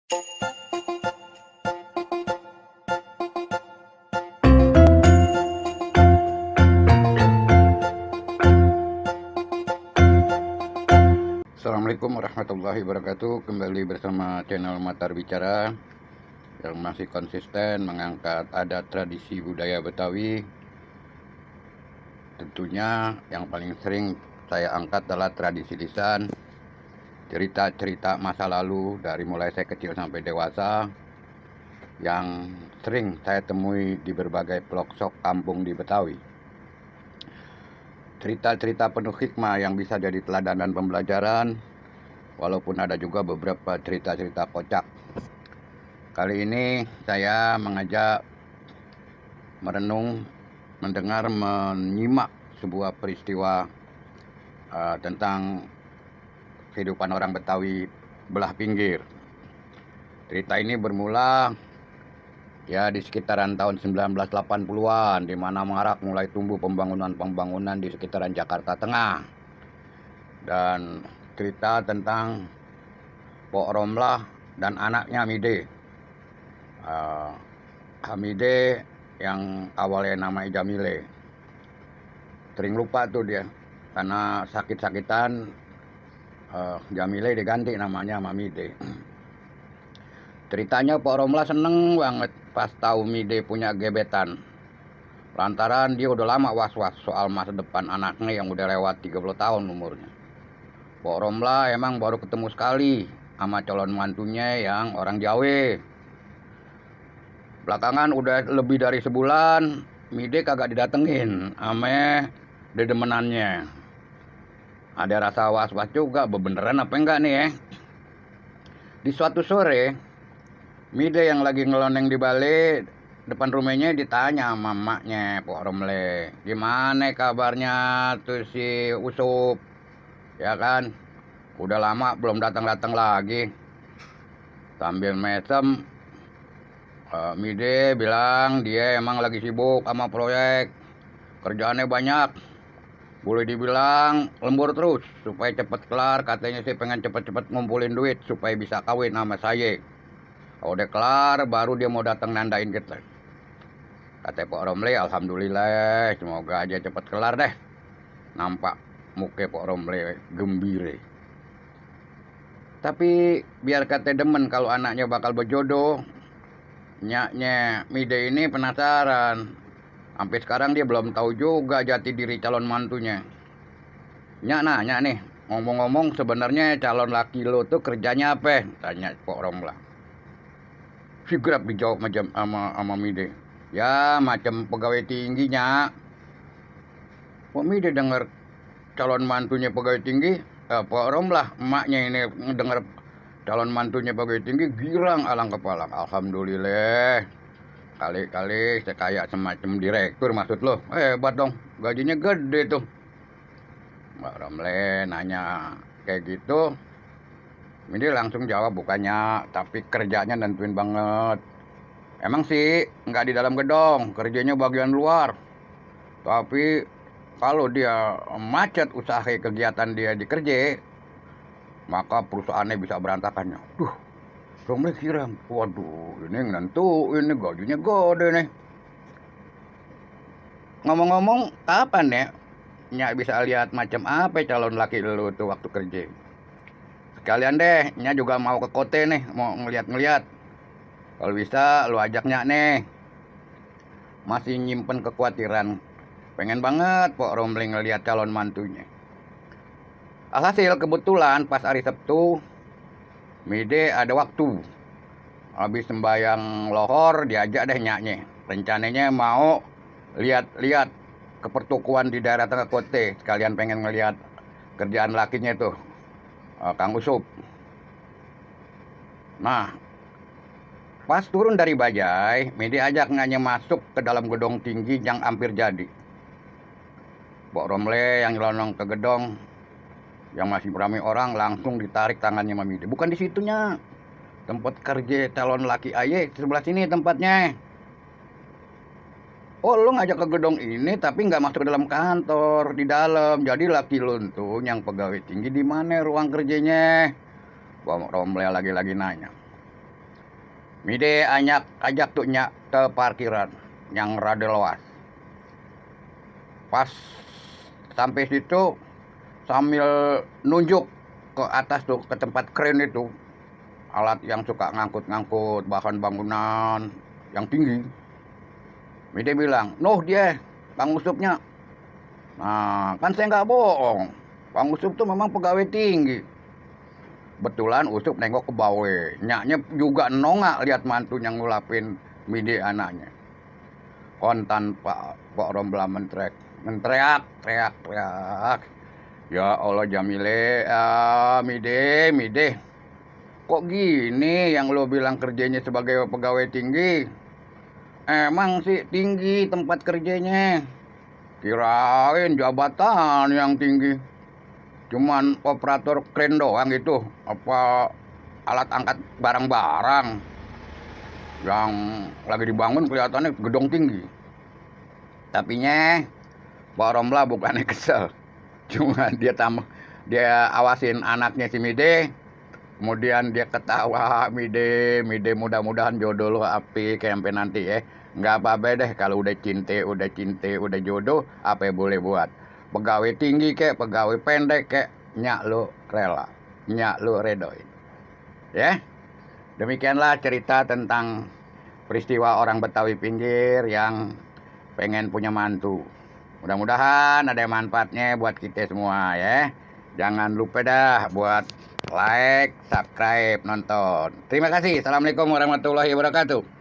Assalamualaikum warahmatullahi wabarakatuh. Kembali bersama channel Matar Bicara yang masih konsisten mengangkat adat tradisi budaya Betawi. Tentunya yang paling sering saya angkat adalah tradisi lisan, cerita-cerita masa lalu dari mulai saya kecil sampai dewasa yang sering saya temui di berbagai pelosok kampung di Betawi. Cerita-cerita penuh hikmah yang bisa jadi teladan dan pembelajaran, walaupun ada juga beberapa cerita-cerita kocak. Kali ini saya mengajak merenung, mendengar, menyimak sebuah peristiwa tentang kehidupan orang Betawi belah pinggir. Cerita ini bermula di sekitaran tahun 1980-an, di mana marak mulai tumbuh pembangunan di sekitaran Jakarta Tengah. Dan cerita tentang Pok Romlah dan anaknya Hamide. Hamide yang awalnya namanya Jamile. Sering lupa tuh dia, karena sakit-sakitan Jamile diganti namanya Hamide. Ceritanya Pok Romlah seneng banget pas tahu Mide punya gebetan. Lantaran dia udah lama was-was soal masa depan anaknya yang udah lewat 30 tahun umurnya. Pok Romlah emang baru ketemu sekali sama calon mantunya yang orang Jawa. Belakangan udah lebih dari sebulan Mide kagak didatengin sama dedemenannya. Ada rasa was-was juga, beneran apa enggak nih ya. Di suatu sore Mide yang lagi ngeloneng di balik depan rumahnya ditanya sama emaknya Pok Romle, gimana kabarnya tuh si Usup, ya kan, udah lama belum datang-datang lagi. Sambil mesem Mide bilang dia emang lagi sibuk sama proyek, kerjaannya banyak, boleh dibilang lembur terus supaya cepet kelar. Katanya sih pengen cepet-cepet ngumpulin duit supaya bisa kawin sama saya. Kalau udah kelar baru dia mau datang nandain kita. Kata Pok Romle, alhamdulillah, semoga aja cepet kelar deh. Nampak muka Pok Romle gembire. Tapi biar kata demen kalau anaknya bakal berjodoh, nyaknya Mide ini penasaran. Sampai sekarang dia belum tahu juga jati diri calon mantunya. Nyak nanya nih, ngomong-ngomong sebenarnya calon laki lo tuh kerjanya apa? Tanya Pok Romlah. Sigap dijawab macam sama Mide. Ya macam pegawai tingginya. Pok Mide dengar calon mantunya pegawai tinggi, Pok Romlah emaknya ini dengar calon mantunya pegawai tinggi, girang alang kepala. Alhamdulillah, kali-kali saya kayak semacam direktur maksud lo. Hebat dong, gajinya gede tuh. Mbak Romle nanya kayak gitu, Mide langsung jawab, bukannya, tapi kerjanya nentuin banget. Emang sih nggak di dalam gedung, kerjanya bagian luar. Tapi kalau dia macet usaha kegiatan dia dikerja, maka perusahaannya bisa berantakan. Duh, Romle kira, waduh, ini nentuin, gajinya gede nih. Ngomong-ngomong, kapan ya Nyak bisa lihat macam apa calon laki lu tuh waktu kerja? Sekalian deh, Nyak juga mau ke kota nih, mau ngeliat-ngeliat. Kalau bisa lu ajak Nyak nih. Masih nyimpen kekhawatiran, pengen banget Pok Romle ngeliat calon mantunya. Alhasil kebetulan pas hari Sabtu Mide ada waktu. Habis sembahyang lohor diajak deh Nyaknya. Rencananya mau lihat-lihat ke pertukuan di daerah tengah kota, sekalian pengen ngeliat kerjaan lakinya tuh, Kang Usup. Nah, pas turun dari bajai, Mide ajak Nyaknya masuk ke dalam gedung tinggi yang hampir jadi. Pok Romle yang nyelonong ke gedung yang masih ramai orang langsung ditarik tangannya sama Mide. Bukan di situnya, tempat kerja calon laki aye sebelah sini tempatnya. Oh, lu ngajak ke gedung ini tapi nggak masuk ke dalam kantor, di dalam. Jadi laki lu tuh yang pegawai tinggi di mana ruang kerjanya? Pok Romle lagi-lagi nanya. Mide ajak tuh nyak ke parkiran yang rada luas. Pas sampai situ sambil nunjuk ke atas tuh, ke tempat kren itu, alat yang suka ngangkut-ngangkut bahan bangunan yang tinggi. Mide bilang, "Nuh dia, Bang Usupnya." Nah, kan saya nggak bohong. Bang Usup tuh memang pegawai tinggi. Betulan Usup nengok ke bawah. Nyaknya juga nongak lihat mantunya ngulapin Mide anaknya. Kontan Pak Rombla teriak. Ya Allah Jamile, Mide. Kok gini yang lo bilang kerjanya sebagai pegawai tinggi? Emang sih tinggi tempat kerjanya. Kirain jabatan yang tinggi. Cuman operator kren doang gitu. Apa alat angkat barang-barang yang lagi dibangun kelihatannya gedung tinggi. Tapinya Pak Romla bukannya kesel. Cuma dia awasin anaknya si Mide. Kemudian dia ketawa, Mide mudah-mudahan jodoh lo api kayak sampai nanti ya. Nggak apa-apa deh kalau udah cinta, udah jodoh, apa yang boleh buat. Pegawai tinggi kek, pegawai pendek kek, nyak lo rela, nyak lo redoin. Ya, demikianlah cerita tentang peristiwa orang Betawi pinggir yang pengen punya mantu. Mudah-mudahan ada manfaatnya buat kita semua ya. Jangan lupa dah buat like, subscribe, nonton. Terima kasih. Assalamualaikum warahmatullahi wabarakatuh.